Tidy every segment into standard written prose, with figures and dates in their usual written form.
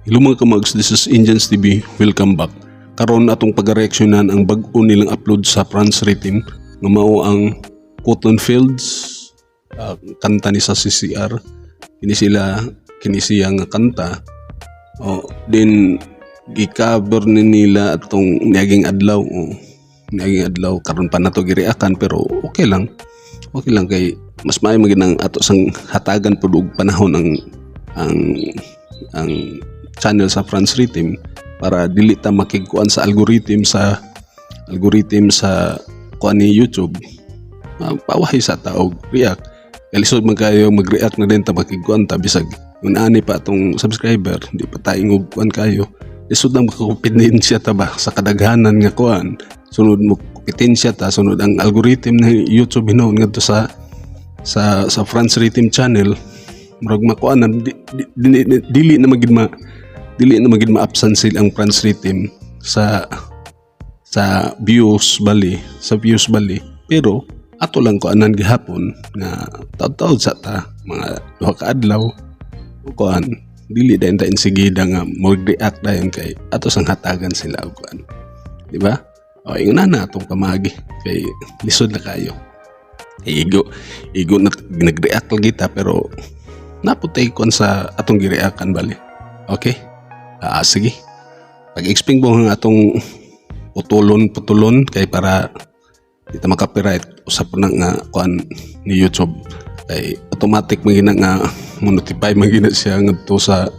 Hello, mga kamags, this is Indians TV. Welcome back. Karon, atong pag-reaksyonan ang bag-o nilang upload sa Franz Rhythm nga mao ang Cotton Fields, kanta ni sa CCR. Kini sila, kini siya nga kanta. O din gi-cover ni nila atong niaging adlaw. O, niaging adlaw, karon pa nato gireakan, pero okay lang. Okay lang kay mas maayo man ang ato sang hatagan pud og panahon ang channel sa Franz Rhythm para dili ta makigkuan sa algorithm sa kuan ni YouTube. Pawahi sa ta og react kay lisod man kayo mag-react na din ta, makigkuan ta bisag yun ani pa atong subscriber, di pa ta ingog kuan kayo, lisod lang makakumpetensya ta ba sa kadaghanan nga kuan. Sunod mo kompetensya ta, sunod ang algorithm ni YouTube hinuon ngadto sa Franz Rhythm channel, murag makuan na dili na magid ma-absent sila ang Franz Rhythm sa views bali, sa views bali. Pero ato lang kuanan gihapon nga taud-taud sa ta mga 2 ka adlaw kuan, dili dayon ta insigida nga mo-react dayon kay ato sang hatagan sila og kuan, di ba? O ingon na atong pamagi kay lisod na kayo. Igo igo na nag-react lagi ta, pero naputay kuan sa atong gireakan bali. Okay, sige, pag-explain mo ang atong putulon putulon kay para di ta maka-copyright. Usap na nga kuan ni YouTube kay automatic man gina nga mo notify man gina siya ngadto sa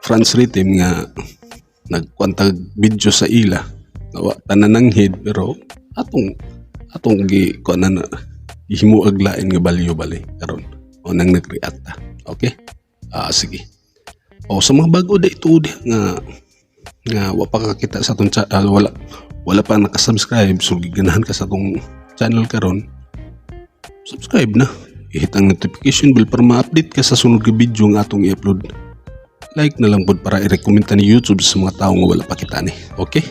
Franz Rhythm nga nagkuan tag video sa ila. Wa tanananghid, pero atong atong gi kuan na gihimuag lain nga value bali karon o nang nag-react ta. Okay, sige. O sa mga bago da ito nga nga wa pa kakita sa atong wala wala pa naka-subscribe, so giganahan ka sa atong channel karon, subscribe na, i-hit ang notification bell para ma-update ka sa sunod nga video nga atong i-upload. Like na lang pod para i-recommend ta ni YouTube sa mga tao nga wala pa kita ni. Okay,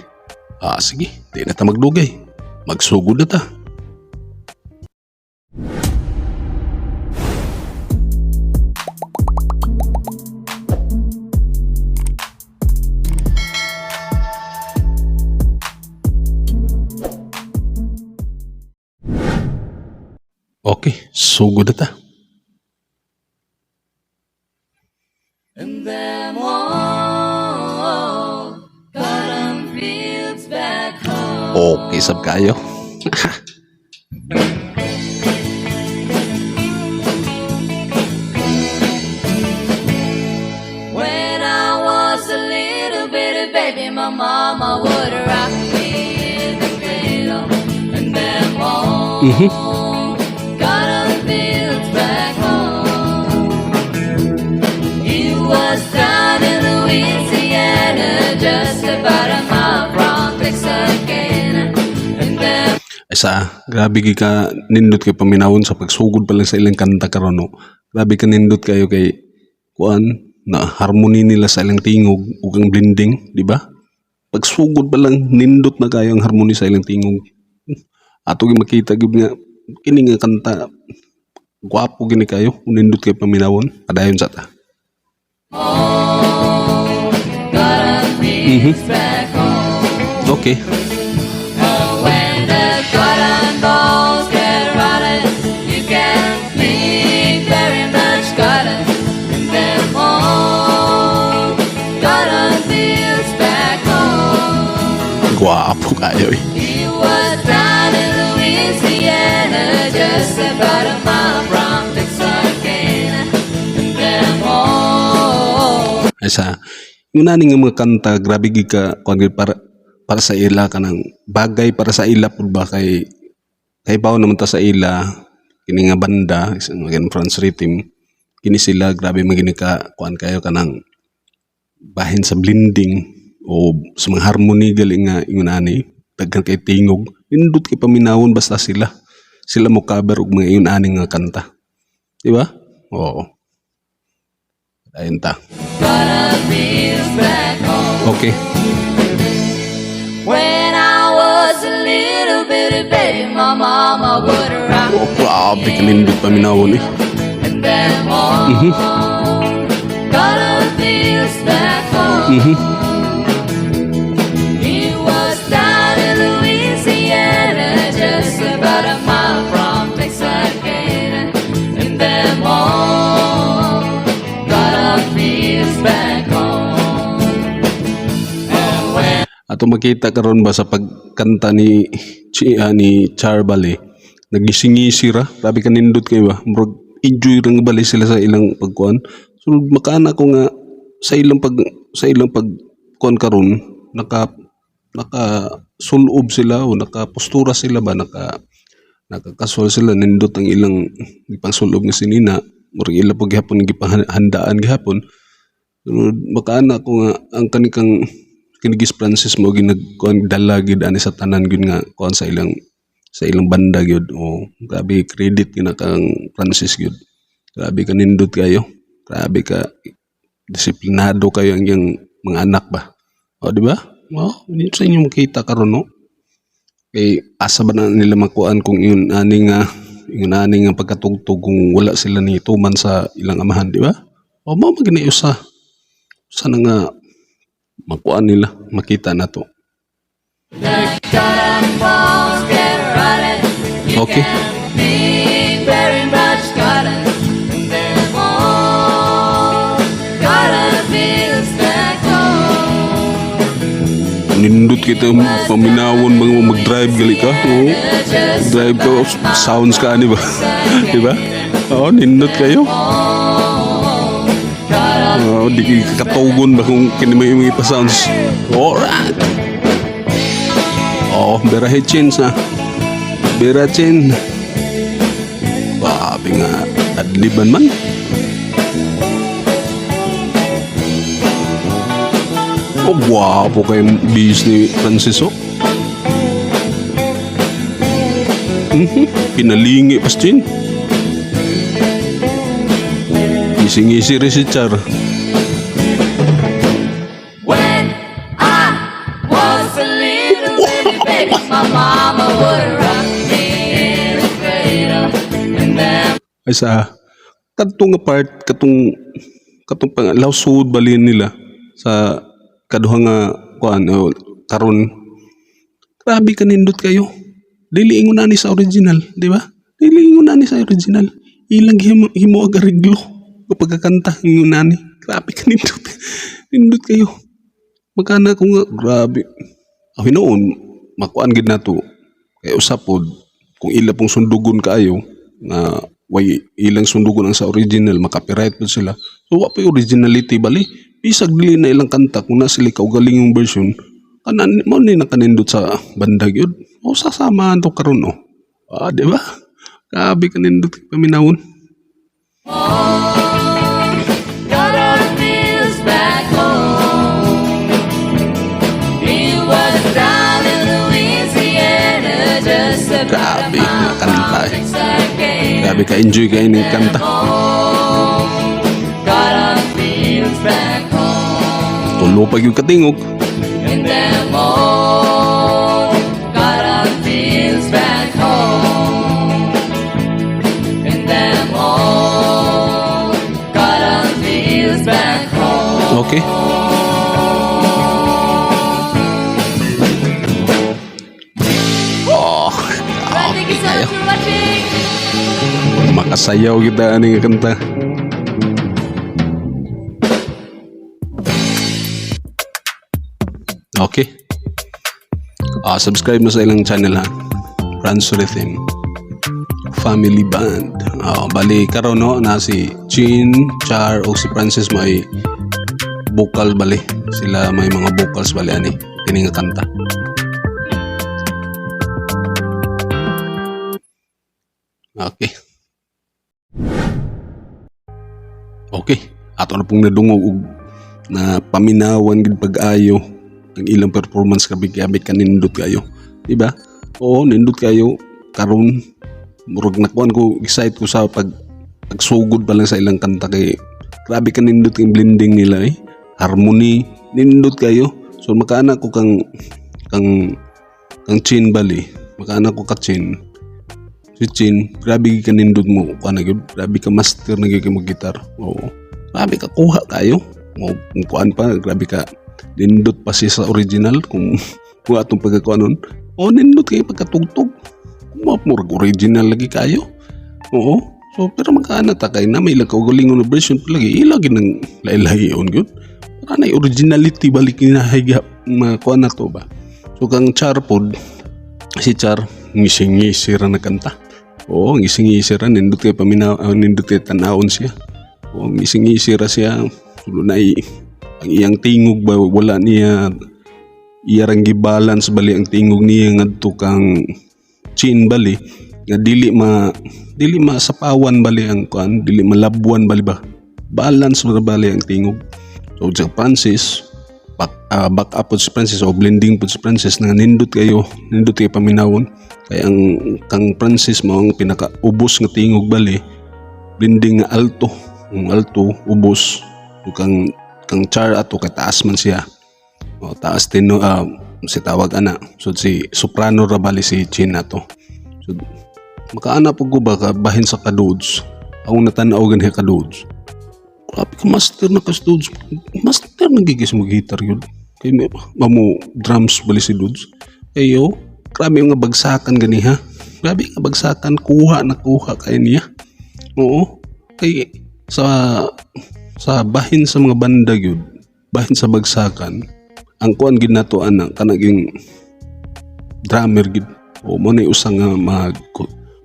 sige, di na ta magdugay, magsugod na ta. Okay, sugod na ta. And them old cotton fields back home. Okay sab kayo. When I was a little bitty baby, my mama would rock me in the cradle. And them old cotton fields back home. It was down in Louisiana, just about a mile from Texarkana. And them Ay sa grabe gi ka nindot kay paminawon sa pagsugod pa lang sa ilang kanta karon, no. Grabe ka nindot kayo kay kuan na harmony nila sa ilang tingog ug ang blending, di ba? Pagsugod pa lang, nindot na kayo ang harmony sa ilang tingog. Ato gi makita gyud nga kini nga kanta gwapo gini kayo, nindot kay paminawon. Padayon sa ta. Old cotton fields back home. Okay. Oh, when the cotton bolls get rotten, you can't pick very much cotton in them old cotton fields back home. Gwapo kayo eh. He was down in Louisiana, just about a mile from Texarkana. And them old Ay sa yung nani nga mga kanta, grabe gid ka kuan gid para para sa ila, kanang bagay para sa ila pud ba, kay kay bawo naman ta sa ila kini nga banda isang mga Franz Rhythm. Kini sila, grabe man gini ka kuan kayo kanang bahin sa blending o sa mga harmony gali nga ingon ani, daghan kay tingog, nindot kay paminawon. Basta sila sila mo cover og mga ingon ani nga kanta, di ba? Oo, ayun ta. Cotton fields back home. Okay. When I was a little bitty baby, my mama would rock Oh, grabe ka nindot paminawon eh. and them old cotton fields. He was down in Louisiana, just about a mile from Texarkana. And them all got feels back home. And when Ato makita karon ba sa pagkanta ni Char bali, nagisingisi ra, grabe ka nindot kayo ba, murag enjoy ra nga bali sila sa ilang pagkuan. So makaana ko nga sa ilang pag kuan karon, naka sulob sila o naka postura sila ba, nakakaswal sila, nindot ang ilang gipangsulob nga sinina, murag ila pag gihapon gipahandaan gihapon. Pero makaana ko nga ang kanikang kinigis Francis mo ginagkuan dala gid ani sa tanan gyud nga kuan sa ilang banda gyud. O grabe, credit gyud na kang Francis gyud. Grabe ka nindot kayo, grabe ka disiplinado kayo ang iyang mga anak ba. O di ba? O dito sa inyo makita karon, no, kay asa ba na nila makuan kung ingon ani nga pagkatugtog kung wala sila ni tuman sa ilang amahan, di ba? O mao man gini usa sana nga makuan nila, makita na to. The cotton balls get running, you can be very much cotton. And them all cotton fields back home. Nindot kita paminawon mga mag-drive gali ka. Oo. Just Drive ka, sounds ka ani ba? Di ba? Oo, nindot kayo. home. Cotton Oo, di ka katugon ba kung kini may mga pa-sounds. Alright. Oh, Vera Hitchens na. Vera Chin. Grabe nga, adliban man. Oh, gwapo kay bis ni Francisco. Pinalingi pa si Chin. Ngising-ngisi rin si Char. When I was a little bitty baby, my mama would rock me in the cradle. And then Ay sa kadtong nga part, katong pang lawsud balin nila sa kaduha nga kuan o karon, grabe ka nindot kayo. Dili ingon ani sa original, di ba? Dili ingon ani sa original. Ilang himo, himo og areglo kapag kakanta ingon ani. Grabe ka nindot, nindot kayo. Magkana ko nga grabe. Aw hinuon makuan gid nato kay usa pod kung ila pong sundugon kaayo nga way ilang sundugon ang sa original, makapiright pod sila. So wa pa originality bali. Bisag dili na ilang kanta, kung na sila kaugalingong version kanan mo ni nakanindot sa banda gyud. O sasamahan to karon, oh. Ah, di ba? Grabe kanindot paminawon. Cotton fields back home. He was down in Louisiana, just about a Grabe, mile nga kanta from eh. Texarkana. Grabe ka enjoy kayo ning kanta. Home, cotton fields back home. Tulo pa gyud katingog. And them all cotton fields back home. And them all cotton fields back home. Okay. Oh, Thank you so kayo. Much for watching. Makasayaw kita ani nga kanta. Okay. Ah, subscribe mo sa ilang channel ha. Franz Rhythm Family Band. Ah, bali karon no na si Chin, Char o si Francis may vocal bali. Sila may mga vocals bali ani kini nga kanta. Okay. Okay. Ato na pong nadungog og na paminawan gid pag-ayo ang ilang performance, grabe, grabe ka nindot kayo. Di ba? Oo, nindot kayo karon, murag nakuan ko, excite ko sa pagsugod pa lang sa ilang kanta kay grabe ka nindot yung blending nila eh. Harmony, nindot kayo. So makaana ko kang Chin bali. Makaana ko ka Chin. Si Chin, grabe ka nindot mo kuan na gyud. Grabe ka master na gyud kay mo gitar. Oo. Grabe ka kuha kayo. Mo kung kuan pa, grabe ka nindot pa siya sa original kung atong pagkakuanon. O nindot kay pagkatugtog. Kung murag original lagi kayo. Oo. So pero magkaana ta kay na may ilang kaugalingon na version pa lagi ilagi ng lahi-lahion gyud. Para na originality balik ni nahiga makuan na to ba. So kang Char pod, si Char ngising-ngisi ra nagkanta. Oo, ngising-ngisi ra, nindot kay paminaw, nindot kay tan-awon siya. Oo, ngising-ngisi ra siya. Sulo na ang iyang tingog ba, wala niya iya rang gibalance bali ang tingog niya ngadto kang Chin bali nga dili masapawan bali ang kuan, dili malabwan bali ba, balance ra bali ang tingog. So sa Francis, back up pod si Francis o blending pod si Francis nga nindot kayo, nindot kayo paminawon kay ang kang Francis mao ang pinaka-ubos nga tingog bali, blending nga alto, ang alto ubos. So, kang Char ato kay taas man siya o taas tino, si tawag ana, so si soprano ra bali si Chin ato. So makaana po ko ba ka bahin sa kadudes, ako natanaw ganhi kadudes, grabe ka master na kas dudes, master na gigis mo guitar yun kay mamo drums bali si dudes kayo. Grabe nga bagsakan gani ha, grabe nga bagsakan, kuha na kuha kay niya. Oo, kay sa bahin sa mga banda gyud, bahin sa bagsakan, ang kuan gid nato ana kanaging drummer gid o mo na usa nga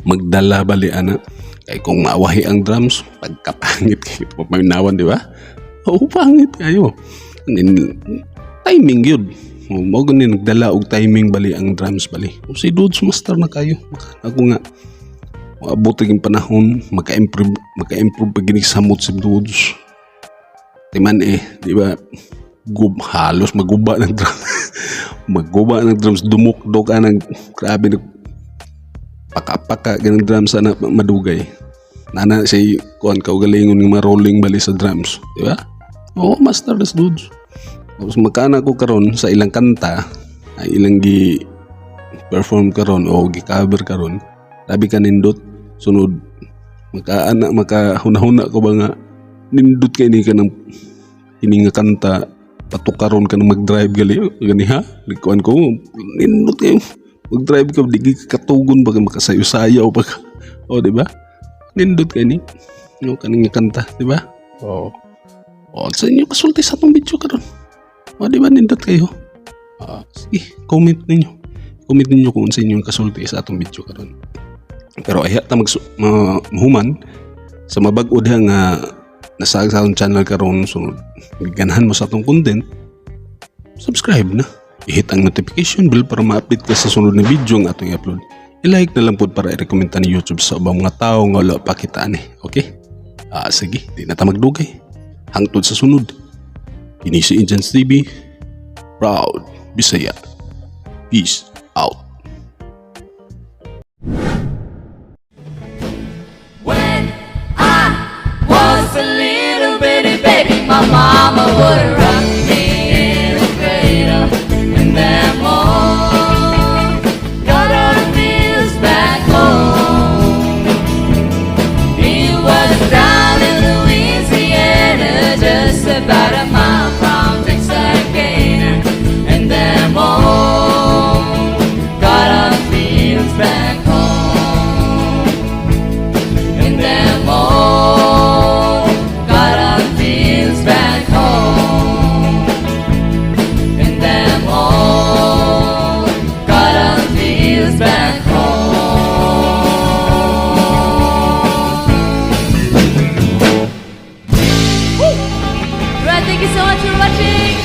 magdala bali ana kay kung maawahi ang drums, pagkapangit kay paminawan, di ba? Oo, pangit kayo. And then, timing gyud mo gani nagdala og timing bali ang drums bali. O si Dudes master na kayo. Ako nga maabot ang panahon maka-improve pag ginig samot si Dudes. Timan eh, di ba? Halos maguba ng drum. Maguba ng drums, dumukdok ka ng grabe nag paka-paka ganang drums ana madugay. Nana say kuan kaugalingon nga mga rolling bali sa drums, di ba? Oo, master das dudes. Tapos magkana ko karon sa ilang kanta, ay ilang gi perform karon o gi cover karon. Labi ka nindot sunod makaana makahuna-huna ko ba nga nindot kay ni ka ng ini nga kanta patukaron ka ng mag-drive gali gani ha, nagkuan ko nindot kayo mag-drive ka, di ka katugon ba, makasayo-sayaw pa ka. O di ba nindot kay ni no kaning nga kanta, di ba? Oo, o sa inyo kasulti sa atong video karon? O di ba nindot kayo? Ah, sige, comment ninyo kung sa inyong kasulti sa atong video karon. Pero ayha ta mahuman sa mabag-o diha nga nasa sa atong channel karon, so ganahan mo sa atong content, subscribe na, i-hit ang notification bell para ma-update ka sa sunod na video nga atong i-upload. I-like na lang pod para i-recommend ta ni YouTube sa ubang mga tao nga wala pa kita ani. Okay? Ah, sige, di na ta magdugay. Hangtod sa sunod. Kini si Agents TV. Proud Bisaya. Peace out. When I was a little bitty baby, my mama would rock me in a cradle, and then more got our meals back home. It was down in Louisiana, just about a mile from Texarkana, and then more got our fields back home. And them all got our fields back home. And them all got our fields back home. Right, thank you so much for watching.